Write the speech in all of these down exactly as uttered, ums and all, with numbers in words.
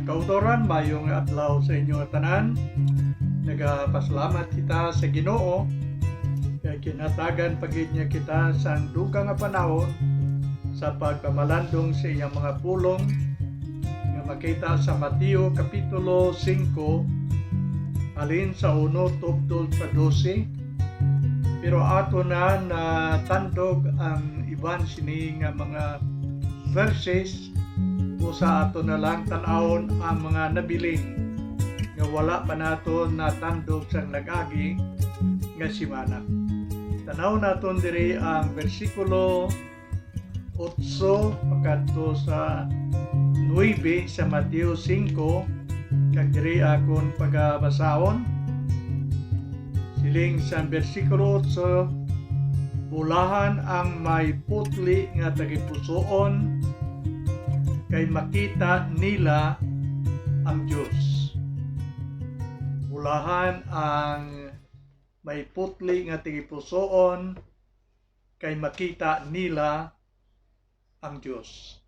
Kautoran, maayong adlaw sa inyo nga tanan. Nagapasalamat kita sa Ginoo kay ginhatagan pa gid niya kita sang dugang nga panahon sa pagpamalandong sa iyang mga pulong nga makita sa Mateo Kapitulo singko, halin sa uno tubtob sa dose. Pero ato na natandog ang iban sini nga mga verses, busa ato na lang tan-awon ang mga nabilin nga wala pa naton natandog sang nag-agi nga semana. Tan-aw naton diri ang bersikulo otso pakadto sa nuebe sa Mateo singko, kag diri akon pagabasahon. Siling sang bersikulo otso, "Bulahan ang may putli nga tagipusoon, kay makita nila ang Dios." Bulahan ang may putli nga tagipusoon, kay makita nila ang Dios.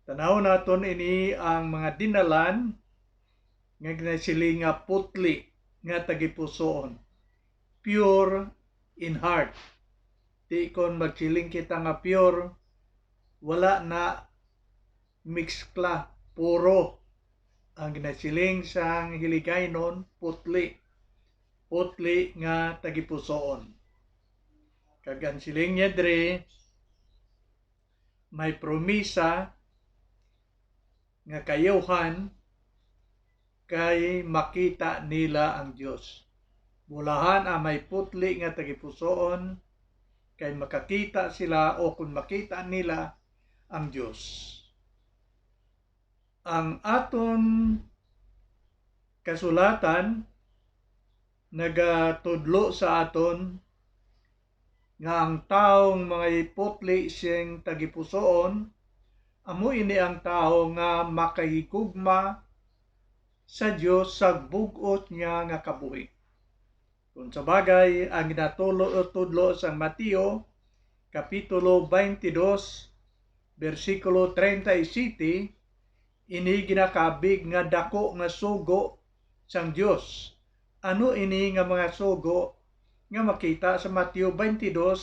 Tan-aw naton ini ang mga dinalan nga ginasiling nga putli nga tagipusoon, pure in heart. Di kon magsiling kita nga pure, wala na, mixkla, puro. Ang ginasiling sang Hiligaynon, putli. Putli nga tagipusoon. Kag ang siling niya diri, may promisa nga kayuhan kay makita nila ang Dios. Bulahan ang may putli nga tagipusoon, kay makakita sila, o kon makita nila ang Dios. Ang aton kasulatan nagatudlo sa aton nga ang taong may putli sing tagipusoon, amo ini ang tawo nga makahigugma sa Dios sa bug-os niya nga kabuhi. Kon sa bagay, ang ginatulo o tudlo sang Mateo, Kapitulo twenty-two, bersikulo treinta y siete, ini ginakabig nga daku nga sugo sang Dios. Ano ini nga mga sugo nga makita sa Mateo twenty-two,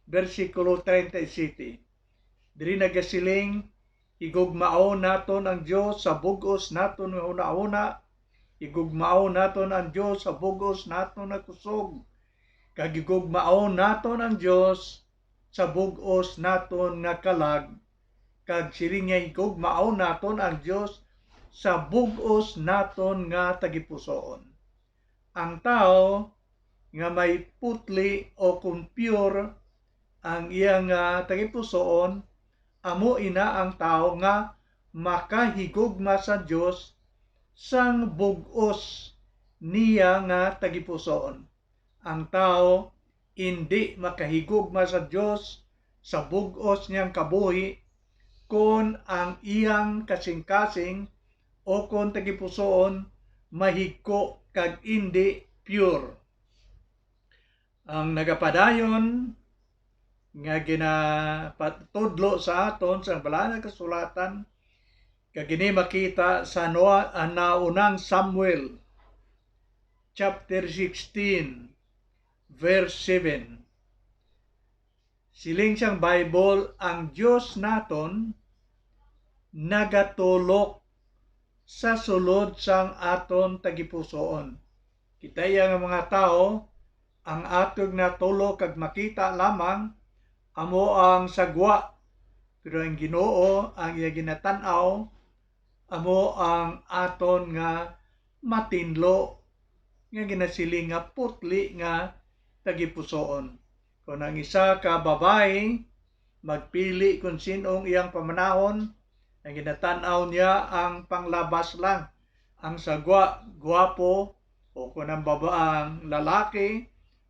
bersikulo treinta y siete? Diri nagasiling, "Higugmaon naton ang Dios sa bug-os naton nga hunahuna, higugmaon naton ang Dios sa bug-os naton nga kusog, kag higugmaon naton ang Dios sa bug-os naton nga kalag," kag siling niya, "Higugmaon naton ang Dios sa bug-os naton nga tagipusoon." Ang tawo nga may putli o kon pure ang iya nga tagipusoon, amo ina ang tawo nga makahigugma sa Dios sang bug-os niya nga tagipusoon. Ang tawo indi makahigugma sa Dios sa bug-os niyang kabuhi kon ang iyang kasingkasing o kon tagipusoon mahigko kag indi pure. Ang nagapadayon nga ginapatudlo sa aton sa Balaan nga Kasulatan, kag ini makita sa Noa-, ah, Naunang Samuel, chapter sixteen, verse seven. Siling sang Bible, ang Dios naton nagatulok sa sulod sang aton tagipusoon. Kita iya nga mga tawo, ang aton natulok kag makita lamang amo ang sagwa, pero ang Ginoo, ang iya ginatan-aw, amo ang aton nga matinlo, nga ginasiling nga putli nga tagipusoon. Kon ang isa ka babayi magpili kon sin-o ang iyang pamanahon, ang ginatan-aw niya ang panglabas lang. Ang sagwa, gwapo, o kon ang baba-, ang lalaki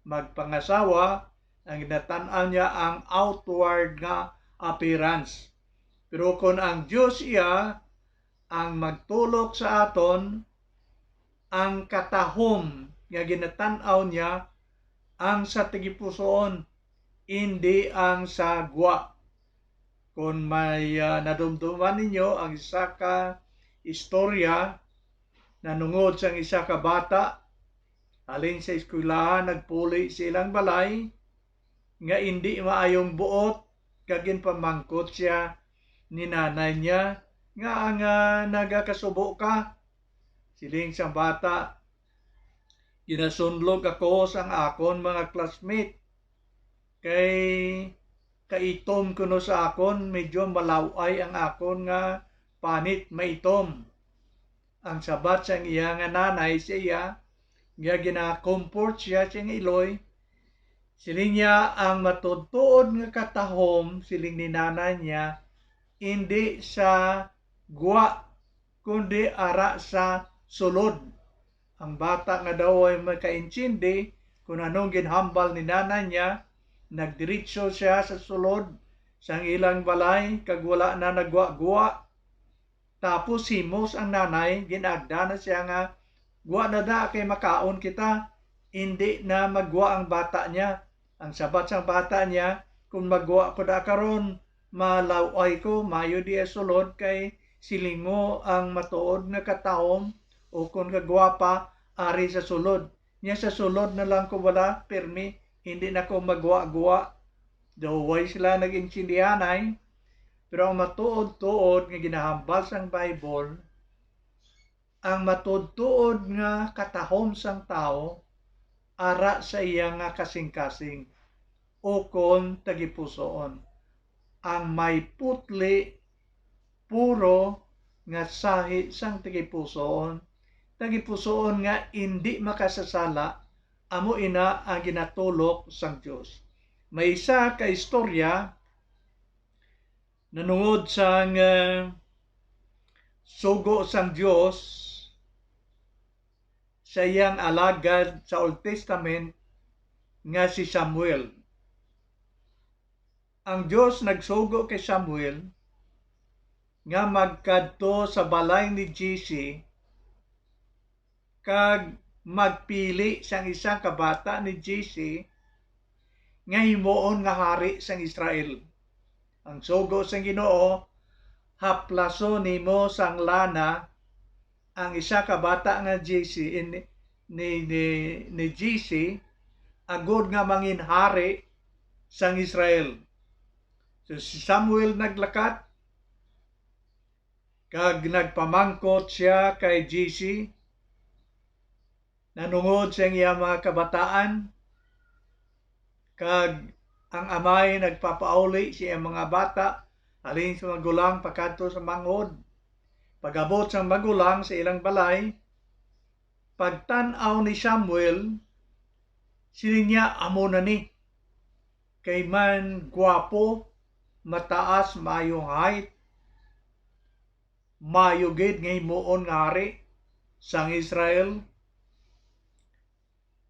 magpangasawa, ang ginatan-aw niya ang outward nga appearance. Pero kon ang Dios iya ang magtulok sa aton, ang katahom nga ginatan-aw niya ang sa tagipusoon, indi ang sa gwa. Kon may, ah, nadumduman ninyo ang isa ka istorya nanungod sang isa ka bata halin sa eskwelahan nagpuli sa ilang balay nga indi maayong buot, kag ginpamangkot siya ni nanay niya nga, nga nagakasubo ka. Siling sang bata, "Ginasunlog ako sang akon mga classmate kay kaitom kuno sa akon, medyo malaw-ay ang akon nga panit, maitom." Ang sabat sang iya nga nanay sa iya, nga gina-comfort siya sing iloy, siling niya, "Ang matuod-tuod nga katahom," siling ni nanay niya, "indi sa gwa, kundi ara sa sulod." Ang bata nga daw ay makaintindi kon anong ginhambal ni nanay niya, nagdiretso siya sa sulod sang ilang balay kag wala na nagwa-gwa. Tapos himos ang nanay, gin-agda na siya nga, "Gwa na da kay makaon kita." Indi na maggwa ang bata niya. Ang sabat sang bata niya, "Kon maggwa ko da karon, malaw-ay ko, maayo diha sulod, kay siling mo ang matuod nga katahom, o kon kagwapa, ari sa sulod. Nya sa sulod na lang ko bala pirmi, hindi na ko maggwa-gwa." Daw way sila nag-intindihanay, pero ang matuod-tuod nga ginahambal sang Bible, ang matuod-tuod nga katahom sang tawo ara sa iya nga kasing-kasing, ukon tagipusoon. Ang may putli puro nga sahi sang tagipusoon, tagipusoon nga indi makasasala, amo ina ang ginatulok sang Dios. May isa ka istorya nanungod sang, eh, sugo sang Dios sa iyang alagad sa Old Testament nga si Samuel. Ang Dios nagsugo kay Samuel nga magkadto sa balay ni Jesse kag magpili sang isa ka bata ni Jesse nga himuon nga hari sang Israel. Ang sugo sang Ginoo, "Haplason nimo sang lana ang isa ka bata nga Jesse, ni, ni, ni Jesse, agod nga mangin hari sang Israel." So, si Samuel naglakat, kag nagpamangkot sia kay Jesse nanungod sa iya mga kabataan, kag ang amay nagpapauli sa iya mga bata halin sa magulang pakadto sa manghod. Pag-abot sang magulang sa ilang balay, pagtan-aw ni Samuel, siling niya, "Amo na ni, kay man gwapo, mataas, maayong height, maayo gid nga himuon nga hari sang Israel."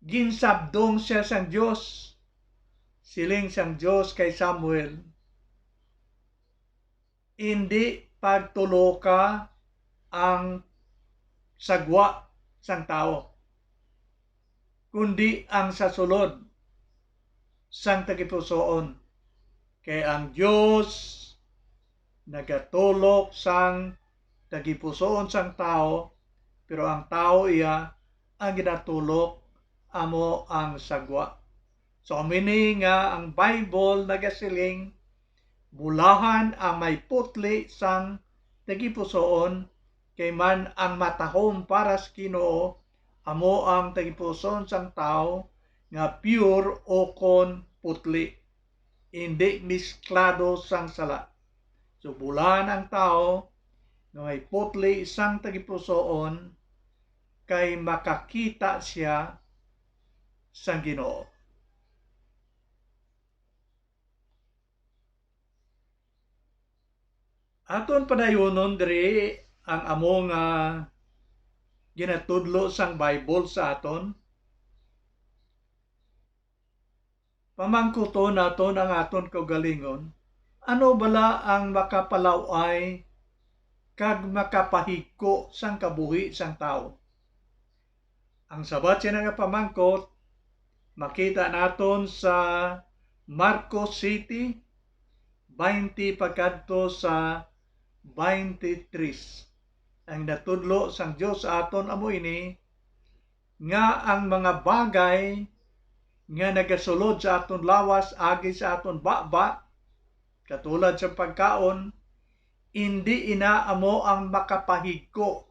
Ginsabdong sia sang Dios. Siling sang Dios kay Samuel, "Indi pagtuloka ang sagwa sang tawo, kundi ang sa sulod sang tagipusoon, kay ang Dios nagatulok sang tagipusoon sang tawo, pero ang tawo iya ang ginatulok amo ang sagwa." So, amo ini nga ang Bible nagasiling, "Bulahan ang may putli sang tagipusoon, kay man ang matahom para sa Ginoo amo ang tagipusoon sang tawo nga pure ukon putli, indi misklado sang sala." So, bulahan ang tawo nga may putli sang tagipusoon, kay makakita sia sang Ginoo. Aton padayunon diri ang amo nga ginatudlo sang Bible sa aton. Pamangkuton naton ang aton kaugalingon, ano bala ang makapalaw-ay kag makapahigko sang kabuhi sang tawo? Ang sabat sina nga pamangkot, makita naton sa Marcos siyete, baynte pakadto sa baynte tres. Ang natudlo sang Dios sa aton amo ini, nga ang mga bagay nga nagasulod sa aton lawas agi sa aton baba, katulad sa pagkaon, indi ina amo ang makapahigko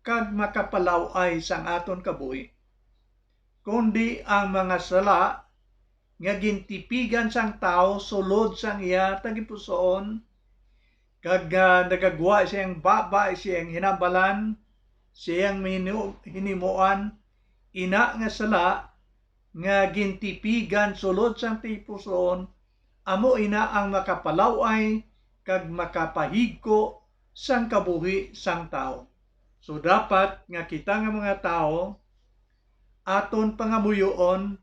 kag makapalaw-ay sang aton kabuhi, kundi ang mga sala nga gintipigan sang tawo sulod sang iya tagipusoon, kag nga nagagwa siyang baba, siyang hinambalan, siyang minu-, hinimuan, ina nga sala nga gintipigan sulod sang tagipusoon, amo ina ang makapalaw-ay kag makapahigko sang kabuhi sang tawo. So, dapat nga kita nga mga tawo, aton pangamuyoon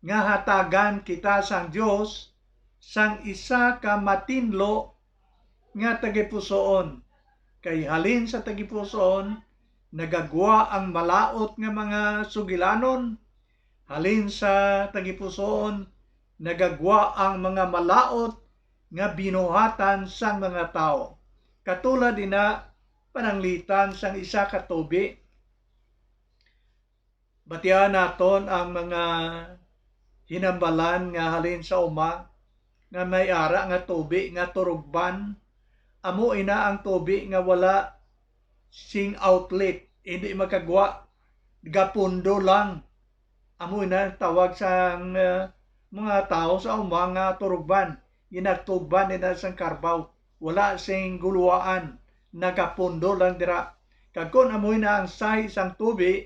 nga hatagan kita sang Dios sang isa ka matinlo nga tagipusoon, kay halin sa tagipusoon nagagwa ang malaut nga mga sugilanon, halin sa tagipusoon nagagwa ang mga malaut nga binuhatan sang mga tawo, katulad ina pananglitan sang isa ka tubi. Batian naton ang mga hinambalan nga halin sa uma, nga may ara nga tubi nga turugban. Amo ina ang tubi nga wala sing outlet, hindi makagwa, gapundo lang. Amo ina ang tawag sang, uh, mga tawo sa uma nga turugban. Ginatugban nila sang karbaw, wala sing guluwaan, nagapundo lang dira. Kag kon amo ina ang sahi sang tubi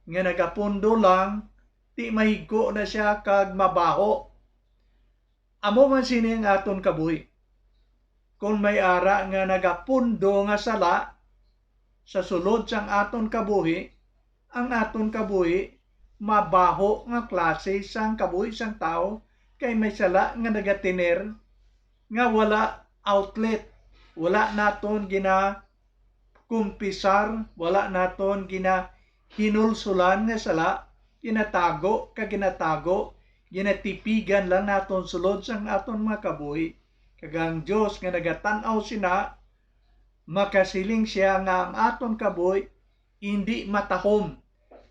nga nagapundo lang, ti mahigko na sia kag mabaho. Amo man sini ang aton kabuhi. Kon may ara nga nagapundo nga sala sa sulod sang aton kabuhi, ang aton kabuhi mabaho nga klase sang kabuhi sang tawo, kay may sala nga nagatiner nga wala outlet, wala naton gina kumpisar, wala naton ginahinulsulan nga sala, ginatago kag ginatago, ginatipigan lang naton sulod sang aton mga kabuhi. Kag ang Dios nga nagatan-aw sina, makasiling sia nga ang aton kabuhi indi matahom,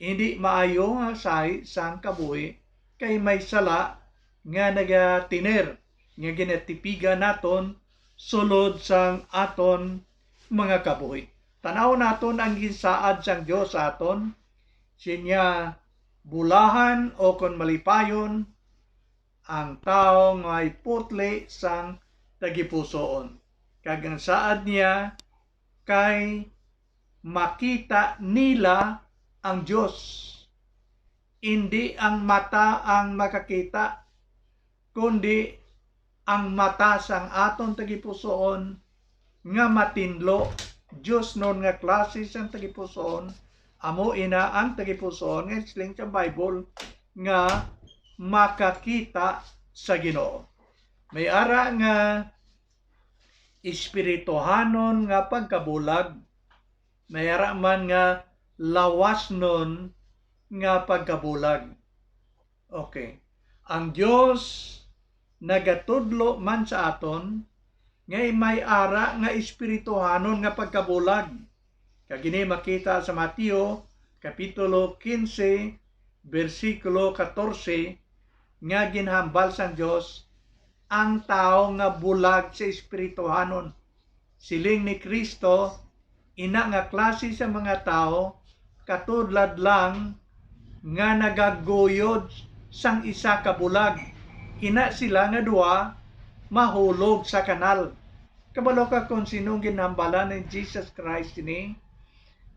indi maayo nga sahi sang kabuhi, kay may sala nga nagatiner nga ginatipigan naton sulod sang aton mga kabuhi. Tan-aw naton ang ginsaad sang Dios sa aton, siya niya, bulahan o kon malipayon ang tawo nga may putli sang tagipusoon, kag ang saad niya kay makita nila ang Dios. Indi ang mata ang makakita, kundi ang mata sang aton tagipusoon nga matinlo, diosnon nga klase sang tagipusoon, amo ina ang tagipusoon nga siling sa Bible nga makakita sa Ginoo. May ara nga espirituhanon nga pagkabulag, may ara man nga lawasnon nga pagkabulag. Okay. Ang Dios nagatudlo man sa aton nga may ara nga espirituhanon nga pagkabulag. Kag ini makita sa Mateo, Kapitulo quince, bersikulo catorce, nga ginhambal sang Dios, ang tawo nga bulag sa espirituhanon. Siling ni Cristo, ina nga klase sa mga tawo katudlad lang nga nagaguyod sang isa ka bulag. Ina sila nga duha mahulog sa kanal. Kabalo ka kon sino ang ginhambalan ni Jesus Christ ini?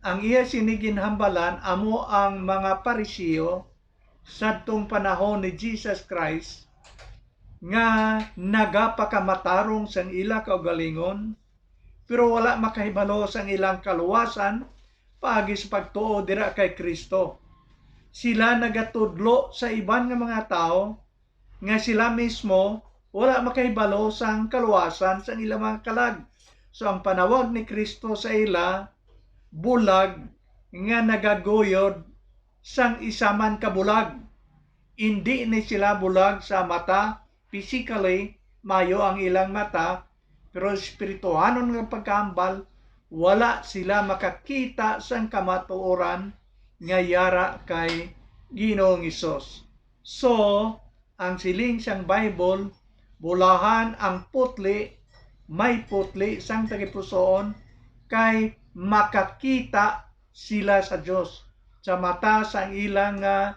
Ang iya sini ginhambalan amo ang mga Pariseo sadtong panahon ni Jesus Christ nga nagapakamatarong sang ila kaugalingon, pero wala makahibalo sang ilang kaluwasan paagi sa pagtuo dira kay Cristo. Sila nagatudlo sa iban nga mga tawo nga sila mismo wala makahibalo sang kaluwasan sang ilang mga kalag. So, ang panawag ni Cristo sa ila, bulag nga nagaguyod sang isa man ka bulag. Indi ni sila bulag sa mata, physically, mayo ang ilang mata, pero espirituhanon nga pagkahambal, wala sila makakita sang kamatuoran nga yara kay Ginoong Hesus. So, ang siling sang Bible, bulahan ang putli, may putli sang tagipusoon, kay makakita sila sa Dios sa mata sang ilang, ah,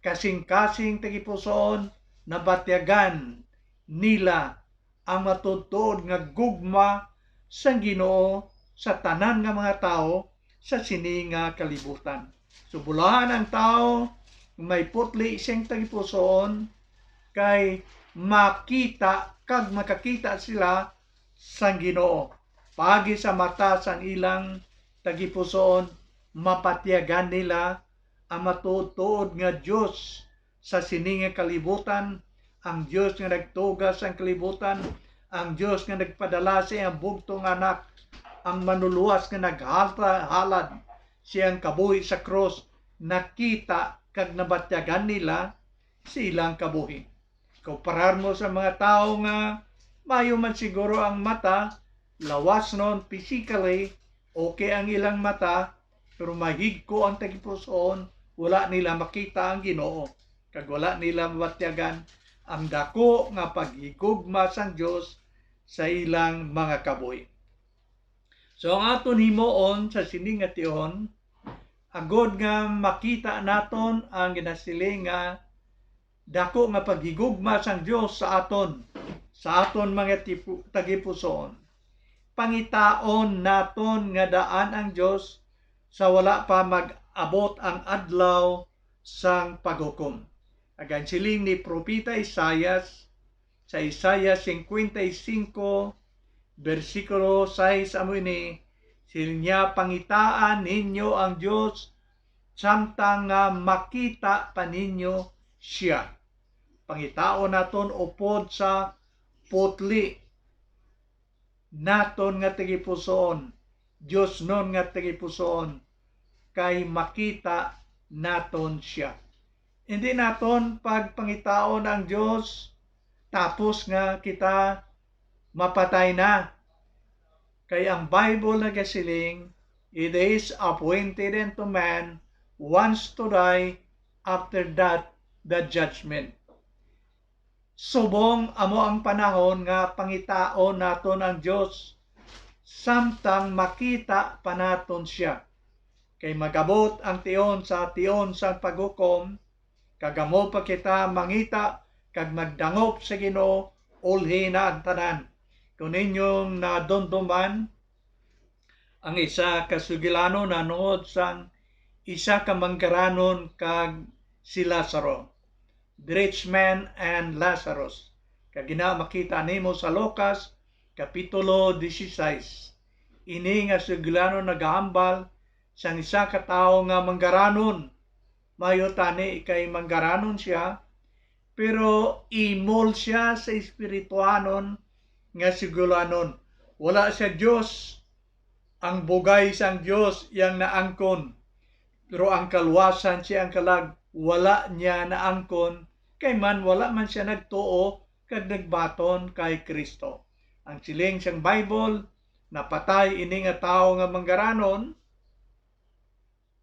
kasing-kasing tagipusoon, nabatyagan nila ang matuod-tuod nga gugma sang Ginoo sa tanan nga mga tawo sa sini nga kalibutan. So, bulahan ang tawo nga may putli sing tagipusoon, kay makita kag makakita sila sang Ginoo. Paagi sa mata sang ilang tagipusoon, mapatyagan nila ang matuod-tuod nga Dios sa sini nga kalibutan, ang Dios nga nagtuga sang kalibutan, ang Dios nga nagpadala sa iyang bugtong Anak, ang Manluluwas nga naghalad sa iyang kabuhi sa krus, nakita kag nabatyagan nila sa ilang kabuhi. Kumparar mo sa mga tawo nga maayo man siguro ang mata, lawasnon, physically, okay ang ilang mata, pero mahigko ang tagipusoon, wala nila makita ang Ginoo, kag wala nila mabatyagan ang daku nga paghigugma sang Dios sa ilang mga kabuhi. So, ang aton himuon sa sini nga tion, agod nga makita naton ang ginasiling nga daku nga paghigugma sang Dios sa aton, sa aton mga tipu-, tagipusoon, pangitaon naton nga daan ang Dios sa wala pa mag-abot ang adlaw sang paghukom. Kag ang siling ni Propeta Isaias, sa Isaias cincuenta y cinco, bersikulo sais amo ini, siling niya, "Pangitaan ninyo ang Dios samtang nga makita pa ninyo sia." Pangitaon naton upod sa putli naton nga tagipusoon, diosnon nga tagipusoon, kay makita naton sia. Hindi naton pagpangitaon ang Dios tapos nga kita mapatay na. Kay ang Bible nagasiling, "It is appointed unto man once to die, after that the judgment." Subong amo ang panahon nga pangitaon naton ang Dios, samtang makita pa naton sia. Kay mag-abot ang tion sa tion sang paghukom, kag amo pa kita mangita kag magdangop sa Ginoo, ulhi na ang tanan. Kon inyong nadumduman ang isa ka sugilanon nahanungod sang isa ka manggaranon kag si Lazaro, the rich man and Lazarus, kag ina makita nimo sa Lucas, Kapitulo dieciséis. Ini nga sugilanon nagahambal sang isa ka tawo nga manggaranon. Maayo tani kay manggaranon sia, pero imol sia sa espirituhanon nga sugilanon. Wala sia Dios. Ang bugay sang Dios iyang naangkon, pero ang kaluwasan sa iyang kalag wala niya naangkon, kay man wala man sia nagtuo kag nagbaton kay Cristo. Ang siling sang Bible, napatay ini nga tawo nga manggaranon,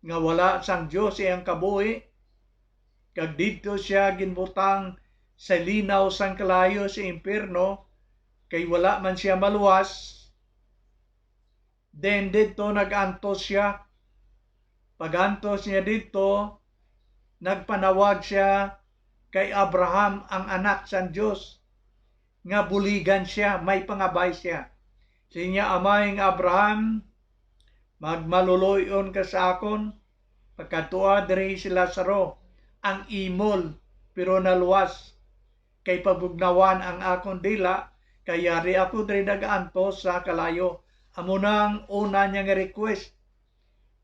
nga wala sang Dios sa iyang kabuhi, kag didto sia ginbutang sa linaw sang kalayo sa impierno, kay wala man sia maluwas. Then didto nag-antos sia. Pag-antos niya didto, nagpanawag sia kay Abraham, ang anak sang Dios, nga buligan sia, may pangabay sia. Siling niya, "Amay nga Abraham, magmaluloy-on ka sa akon, pagkadtoa diri si Lazaro, ang imol, pero naluwas, kay pabugnawan ang akon dila, kay yari ako diri nag-antos sa kalayo." Amo na ang una niya nga request.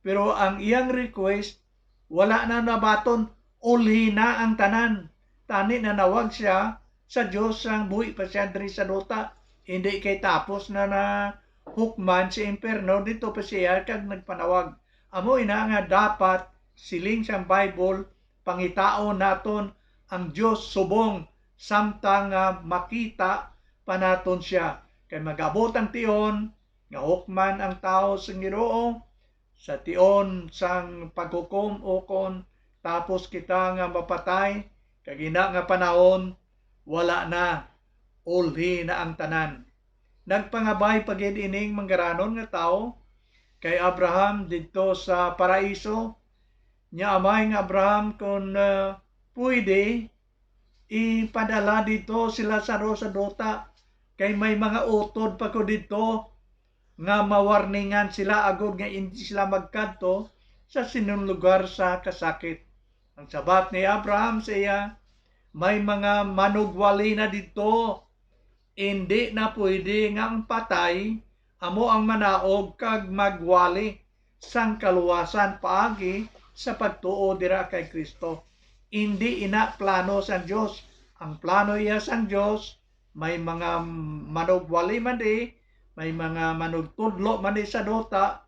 Pero ang iyang request, wala na nabaton, ulhi na ang tanan. Tani nanawag sia sa Dios sang buhi pa sia diri sa duta. Hindi kay tapos na nahukman sa impierno, didto pa siya kag nagpanawag. Amo ina nga dapat, siling sang Bible, pangitaon naton ang Dios subong samtang nga makita pa naton sia. Kay mag-abot ang tion, nga hukman ang tawo sang Ginoo sa tion sang paghukom, ukon tapos kita nga mapatay, kag ina nga panahon wala na, ulhi na ang tanan. Nagpangabay pa gid ining manggaranon nga tawo kay Abraham didto sa paraiso. Nya, Amay nga Abraham, kon, ah, pwede, ipadala didto si Lazaro sa duta, kay may mga utod pa ko didto nga mawarningan sila agod nga indi sila magkadto sa sining lugar sa kasakit. Ang sabat ni Abraham sa iya, "May mga manugwali na didto. Indi na pwede nga ang patay amo ang manaog kag magwali sang kaluwasan paagi sa pagtuo dira kay Cristo." Indi ina plano sang Dios. Ang plano iya sang Dios, may mga manugwali man di, may mga manugtudlo man di sa duta,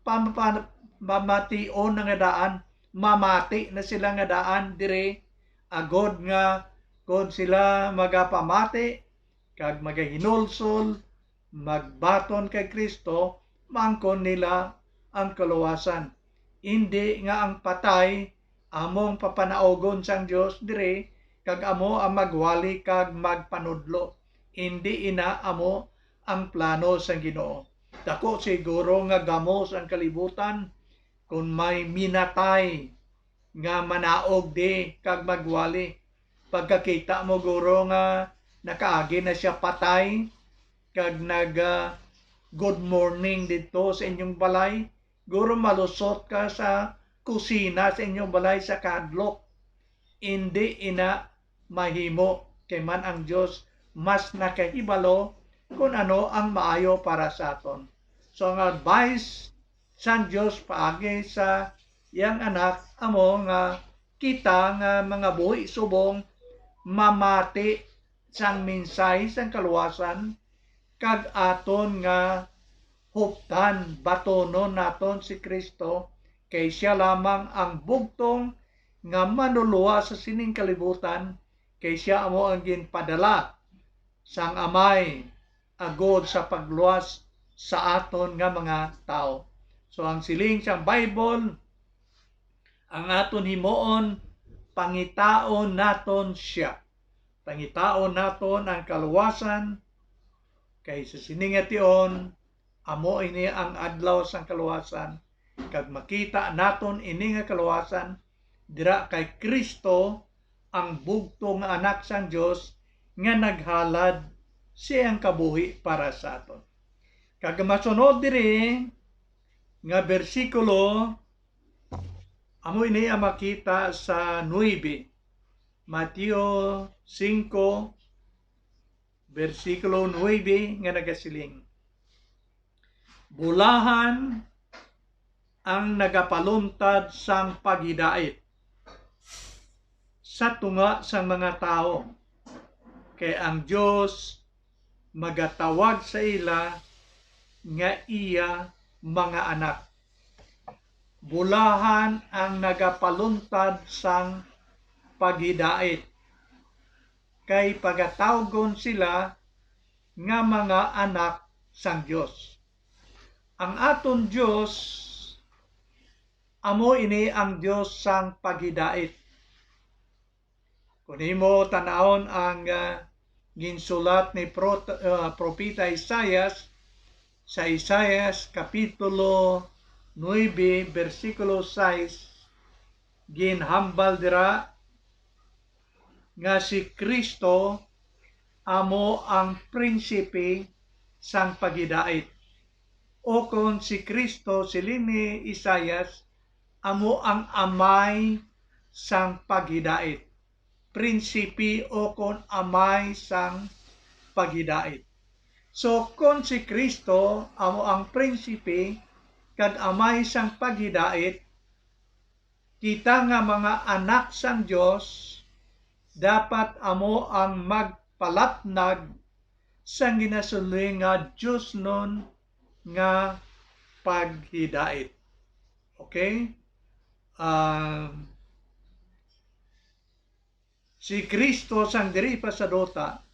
pam-, pam-, mamation na nga daan, mamati na sila nga daan diri, agod nga kon sila magapamati kag magahinulsol, magbaton kay Cristo, maangkon nila ang kaluwasan. Indi nga ang patay among papanaugon sang Dios diri, kag amo ang magwali kag magpanudlo. Indi ina amo ang plano sang Ginoo. Dako siguro nga gamos ang kalibutan kon may minatay nga manaog di kag magwali. Pagkakita mo, guro, nga nakaagi na sia patay, kag nag, ah, good morning didto sa inyong balay, guro, malusot ka sa kusina sa inyong balay sa kahadlok. Indi ina mahimo, kay man ang Dios mas nakahibalo kon ano ang maayo para sa aton. So, ang advice sang Dios paagi sa iyang Anak amo nga kita nga mga buhi subong mamati sang mensahe sang kaluwasan, kag aton nga huptan, batonon naton si Cristo, kay sia lamang ang bugtong nga manluluwas sa sining kalibutan, kay sia amo ang ginpadala sang Amay agod sa pagluwas sa aton nga mga tawo. So, ang siling sang Bible, ang aton himuon, pangitaon naton sia. Pangitaon naton ang kaluwasan, kay sa sini nga tion, amo ini ang adlaw sang kaluwasan, kag makita naton ini nga kaluwasan dira kay Cristo, ang bugtong nga Anak sang Dios, nga naghalad sa iyang kabuhi para sa aton. Kag masunod diri nga bersikulo, amo ini ang makita sa nuebe, Mateo singko, bersikulo nuebe, nga nagasiling, "Bulahan ang nagapaluntad sang paghidait sa tunga sang mga tawo, kay ang Dios magatawag sa ila nga iya mga anak. Bulahan ang nagapaluntad sang paghidait, kay pagatawgon sila nga mga anak sang Dios." Ang aton Dios, amo ini ang Dios sang paghidait. Kon imo tan-awon ang, ah, ginsulat ni pro-, ah, Propeta Isaias sa Isaias Kapitulo nuebe, bersikulo sais, ginhambal dira nga si Cristo amo ang prinsipe sang paghidait. Ukon si Cristo, siling ni Isaias, amo ang amay sang paghidait. Prinsipe ukon amay sang paghidait. So, kon si Cristo amo ang prinsipe kag amay sang paghidait, kita nga mga anak sang Dios dapat amo ang magpalatnag sang ginasiling nga diosnon nga paghidait. Okay? Um, si Cristo sang diri pa sa duta,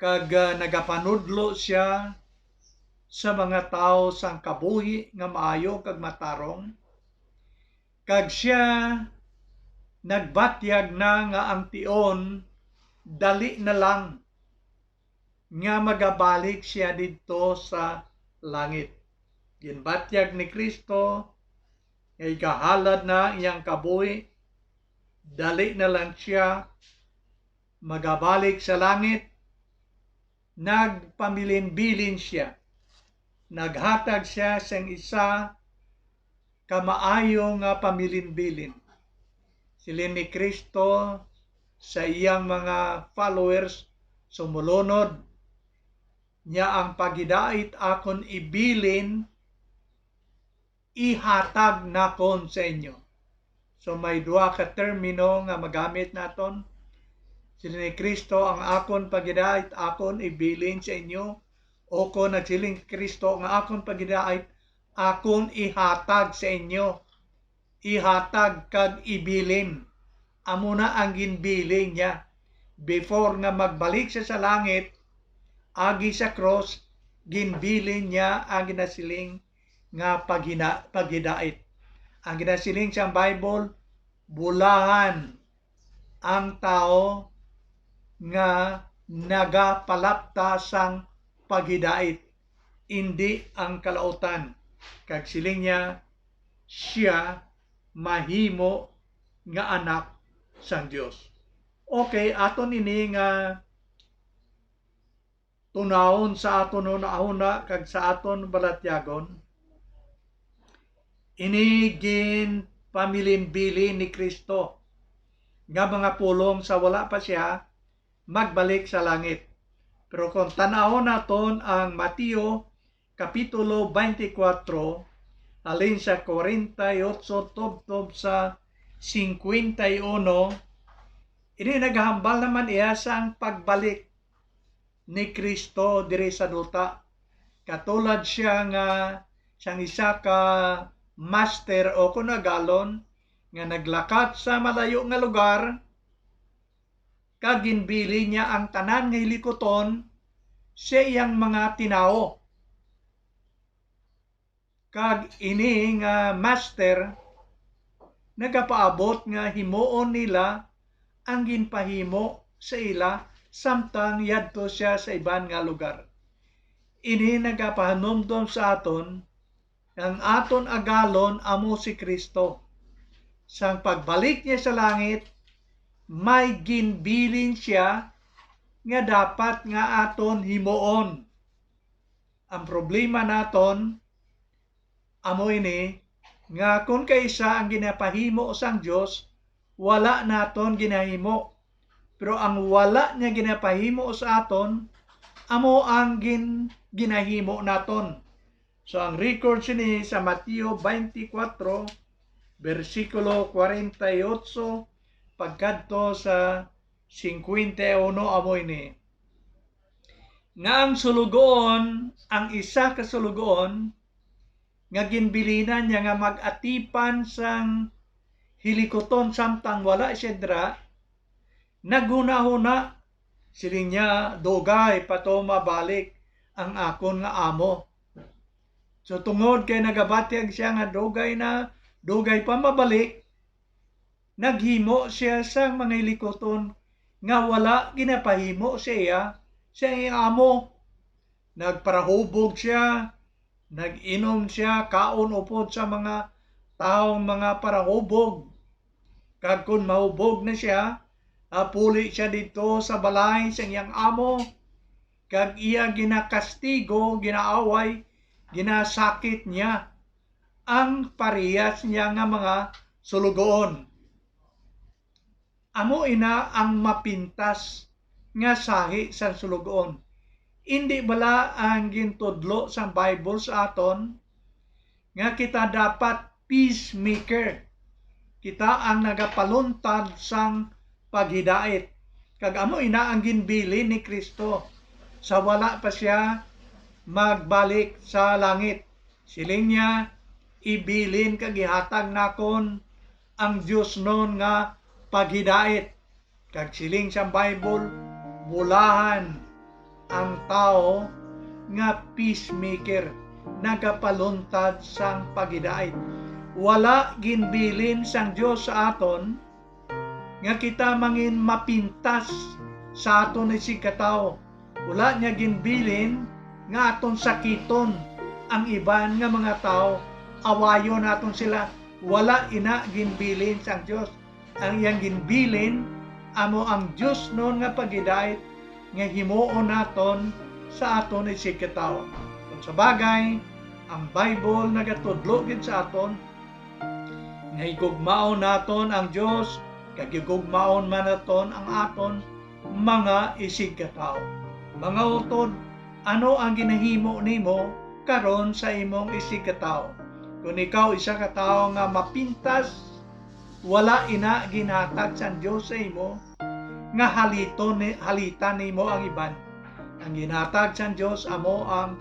kag, ah, nagapanudlo sia sa mga tawo sang kabuhi nga maayo kag matarong, kag sia nagbatyag na nga ang tion dali na lang nga magabalik sia didto sa langit. Ginbatyag ni Cristo nga igahalad na iyang kabuhi, dali na lang sia magabalik sa langit. Nagpamilinbilin sia. Naghatag sia sang isa ka maayo nga pamilinbilin. Siling ni Cristo sa iyang mga followers, sumulunod niya, ang paghidait akon ibilin, ihatag nakon sa inyo. So may duha ka termino nga magamit naton. Siling ni Cristo, ang akon paghidait akon ibilin sa inyo, o kon nagsiling si Cristo, ang akon paghidait akon ihatag sa inyo, ihatag kag ibilin. Amo na ang ginbilin niya before nga magbalik siya sa langit. Agi sa krus, ginbilin niya ang ginasiling nga paghina-, paghidait. Ang ginasiling sang Bible, bulahan ang tawo nga nagapalapta sang paghidait, indi ang kalautan. Kag siling niya, sia mahimo nga anak sang Dios. Okay, aton ini nga tunahon sa aton hunahuna kag sa aton balatyagon. Ini ginpamilinbilin ni Cristo nga mga pulong sa wala pa sia magbalik sa langit. Pero kung tan-awon naton ang Mateo Kapitulo twenty-four, halin sa forty-eight tubtob sa fifty-one, ini nagahambal naman iya sang pagbalik ni Cristo diri sa duta. Katulad sia nga sang isa ka master o kon agalon nga naglakat sa malayo nga lugar, kag ginbilin niya ang tanan nga hilikuton sa iyang mga tinawo. Kag ini nga master nagapaabot nga himuon nila ang ginpahimo sa ila samtang yadto sia sa iban nga lugar. Ini nagapahanumdom sa aton nga ang aton agalon amo si Cristo. Sang pagbalik niya sa langit, may ginbilin sia nga dapat nga aton himuon. Ang problema naton amo ini, nga kon kaisa ang ginapahimo sang Dios, wala naton ginahimo. Pero ang wala niya ginapahimo sa aton, amo ang gin-, ginahimo naton. So, ang record sini sa Mateo twenty-four, bersikulo forty-eight, pagkadto sa fifty-one, amo ini, nga ang sulugoon, ang isa ka sulugoon, nga ginbilinan niya nga mag-atipan sang hilikuton samtang wala siya dira, naghunahuna, siling niya, "Dugay pa to mabalik ang akon nga amo." So, tungod kay nagabatyag siya nga dugay na, dugay pa mabalik, naghimo siya sang mga hilikuton nga wala ginapahimo sa iya sa iyang amo. Nagparahubog siya, nag-inom siya, kaon upod sa mga taong mga parahubog. Kag kon mahubog na siya, apuli siya didto sa balay sang iyang amo, kag iya ginakastigo, ginaaway, ginasakit niya ang parehas niya nga mga sulugoon. Amo ina ang mapintas nga sahi sang sulugoon. Indi bala ang gintudlo sang Bible sa aton nga kita dapat peacemaker? Kita ang nagapaluntad sang paghidait. Kag amo ina ang ginbilin ni Cristo sa wala pa siya magbalik sa langit. Siling niya, "Ibilin kag ihatag nakon ang diosnon nga paghidait." Kag siling sang Bible, "Bulahan ang tawo nga peacemaker, nagapaluntad sang paghidait. Wala ginbilin sang Dios sa aton nga kita mangin mapintas sa aton isigkatawo. Wala niya ginbilin nga aton sakiton ang iban nga mga tawo, awayon naton sila. Wala ina ginbilin sang Dios. Ang iyang ginbilin amo ang diosnon nga paghidait nga himuon naton sa aton isigkatawo. Kung sa bagay, ang Bible nagatudlo gid sa aton nga higugmaon naton ang Dios, kag higugmaon man naton ang aton mga isigkatawo. Mga utod, ano ang ginahimo nimo karon sa imong isigkatawo? Kon ikaw isa ka tawo nga mapintas, wala ina ginhatag sang Dios sa imo nga haliton ni, halitan nimo ang iban. Ang ginhatag sang Dios amo ang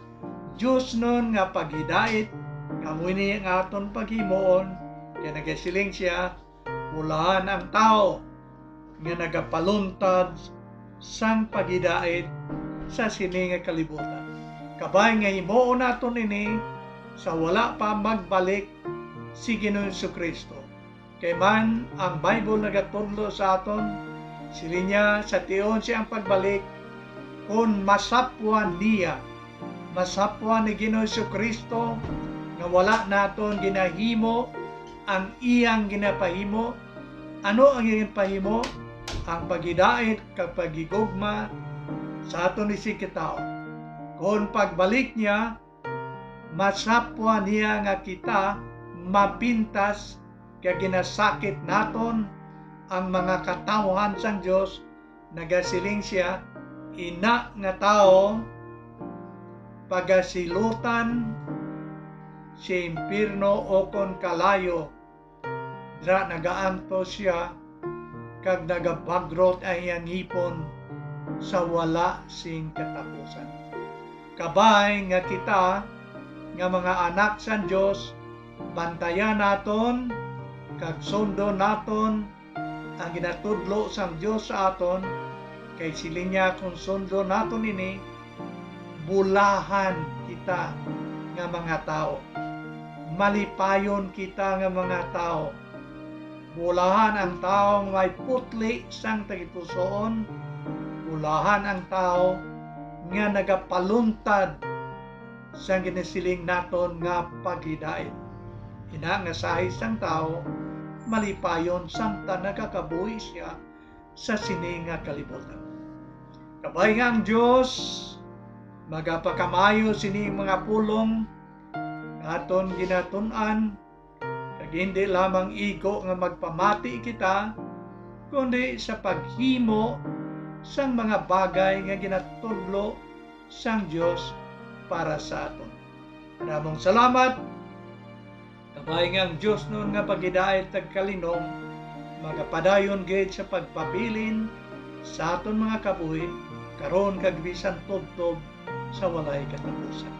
diosnon nga paghidait, nga amo ini ang aton paghimuon, kay nagasiling sia, "Bulahan ang tawo nga nagapaluntad sang paghidait sa sini nga kalibutan." Kabay nga himuon naton ini sa wala pa magbalik si Ginoong Jesu-Cristo. Kay man ang Bible nagatudlo sa aton, siling niya, sa tion siyang pagbalik, kon masapwan niya, masapwan ni Ginoong Jesu-Cristo nga wala naton ginahimo ang iyang ginapahimo. Ano ang iyang ginapahimo? Ang paghidait kag paghigugma sa aton isigkatawo. Kon pagbalik niya, masapwan niya nga kita mapintas kag ginasakit naton ang mga katawhan sang Dios. Nagasiling sia, "Ina nga tawo, pagasilutan sa impyerno ukon kalayo." Dira nagaantos sia kag nagabagrot ang iyang ngipon sa wala sing katapusan. Kabay nga kita nga mga anak sang Dios, bantayan naton kag sundon naton ang ginatudlo sang Dios sa aton, kay siling niya, kon sundon naton ini, bulahan kita nga mga tawo. Malipayon kita nga mga tawo. Bulahan ang tawo nga may putli sang tagipusoon. Bulahan ang tawo nga nagapaluntad sang ginasiling naton nga paghidait. Ina nga sahi sang tawo malipayon samtang nagakabuhi sia sa sini nga kalibutan. Kabay nga ang Dios magapakamaayo sini mga pulong nga aton ginatun-an, kag hindi lamang igo nga magpamati kita, kundi sa paghimo sang mga bagay nga ginatudlo sang Dios para sa aton. Maramong salamat. Kabay nga ang diosnon nga paghidait kag kalinom magapadayon gid sa pagpabilin sa aton mga kabuhi, karon kag bisan tubtob sa walay katapusan.